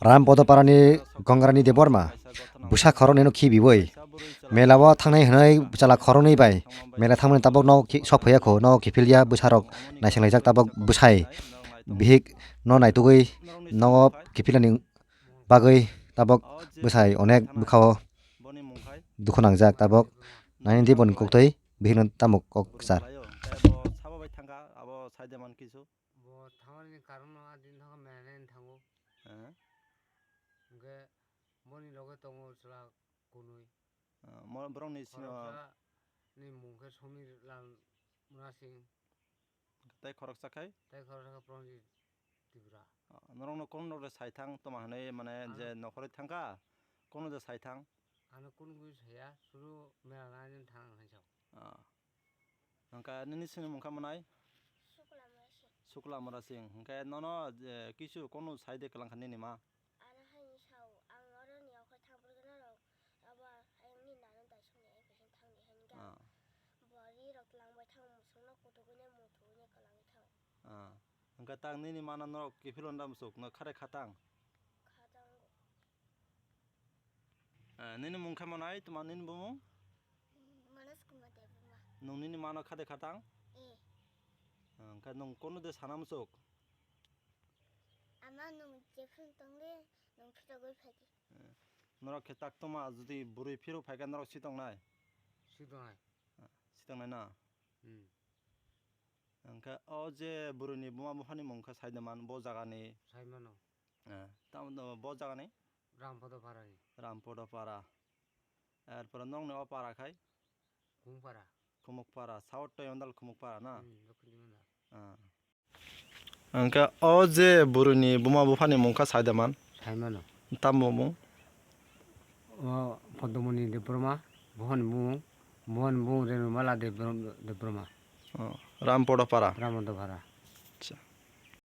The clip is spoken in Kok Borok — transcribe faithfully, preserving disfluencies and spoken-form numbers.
Ram Podo Parani Gongrani Debbarma bwsa khoroknwi no khibiwi mela o thangnai hwnwi bwsala khoroknwi bai mela thangmani tabuk no khi-, sok phaiya kho, no kiphilya bwsarok naisinglaijak tabuk bwsai bihik no naitugwi nogo kiphilani bagwi tabuk bwsai onek bwkhao dukhu nangjak tabuk naini diboni koktwi bihikno tamo kok kwchar. Bo thangmani karon no a din thangkha mela nai thango. Hwnkhe boni loge tongo chwla kunui. Ah, mo-, borokni sino- Khoroksa ni mung khe Somir Lal Murasing. Tei khoroksa khai? Tei khoroksa khe Pranjit Tripura. Ah, norokno kono rok de sai thang toma hwnwi mane je nokhorwi thangkha, kono de sai thang? Ano kunu kunu saya, suru mela nai thang hai sao. Ah. Hwnkhe nini sini mung kha mwnai? Sukla Murasing. Sukla Murasing. Hwnkhe nono je kisu kono sai de kwlang kha nini ma? Ano hai ni sao, ang oro ni okhai thang purgana rok, abo ayang ni nano dai song ni ayang kaisa thang ni hai ni ga. Ah. Bori rok twlang bai thang musung no kutuk ni muthuk ni kwlang ni thang. Ah. Hwnkhe tang nini mana norok kiphilon da musuk no khare khatang? Khatang. Eh, nini mung khe manai, tuma nini bumung? Manas Kumar Debbarma. Nung nini mano khade khatang? Eh. Hwnkhe nung kono de sana musuk? Ama nung jephru tongde, nung phirogwi phaidi. Eh, norok khe tak toma, jodi bwrwi phirok phaikha norok sitongnai? Sitongnai. Ah, sitongnai na? Hmm. Hwnkhe o je bwrwini buma buphani mung khe sai de man bo jagani? Sai mano. Eh, tamo bo jagani? Rampodo Parani. Rampodo Para. Erpore nokni o para khai? Khumukpara. Khumukpara. South Toyondal Khumukpara na? Hmm, Dakshin Toyondal. Ah. Hwnkhe o je bwrwini buma buphani mung khe sai de man? Sai mano. Tamo mung? O Podomoni Debbarma, buphani bumung, buphani bumung Renumala Debbar-, Debbarma. Oh, Rampodo Para. Rampodo Para.